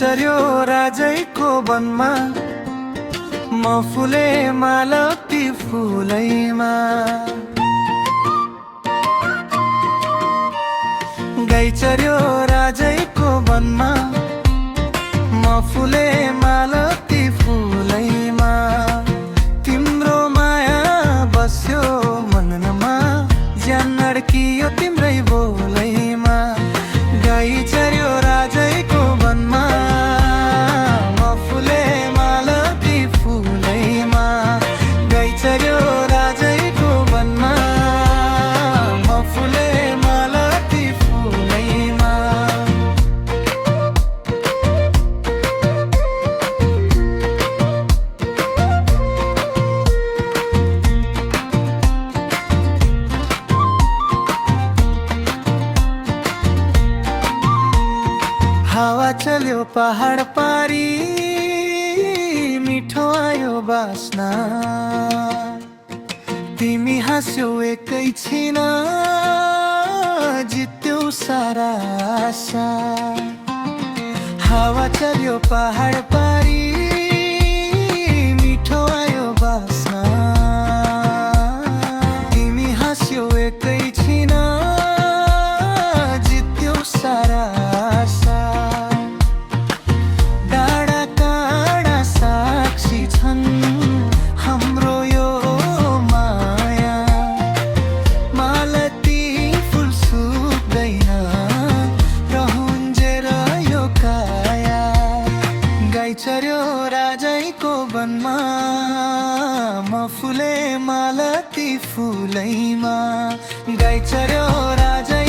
चर्यो राजैको वनमा, म फुले मालती फुलैमा। गाई चर्यो राजैको वनमा, म फुले मालती फुलैमा। तिम्रो माया बस्यो मननमा, ज्यान अड्कियो तिम्रै बोलैमा। गाई चर्यो राजैको वनमा, म फुले मालती फुलैमा। गाई चर्यो राजैको वनमा, म फुले मालती फुलैमा। हावा चल्यो पहाड पारी, मिठो आयो बास्ना। तिमी हाँस्यौ एकैछिन, जित्यौ सारा आशा। हावा चल्यो पहाड पारी, मिठो आयो बास्ना। तिमी हाँस्यौ एकैछिन, जित्यौ सारा आशा। डाँडा काँडा साक्षी छन् हाम्रो यो माया। मालती फुल सुक्दैन, रहन्जेल यो काया। गाई चर्यो राजैको वनमा, म फुले मालती फुलैमा। गाई चर्यो राजै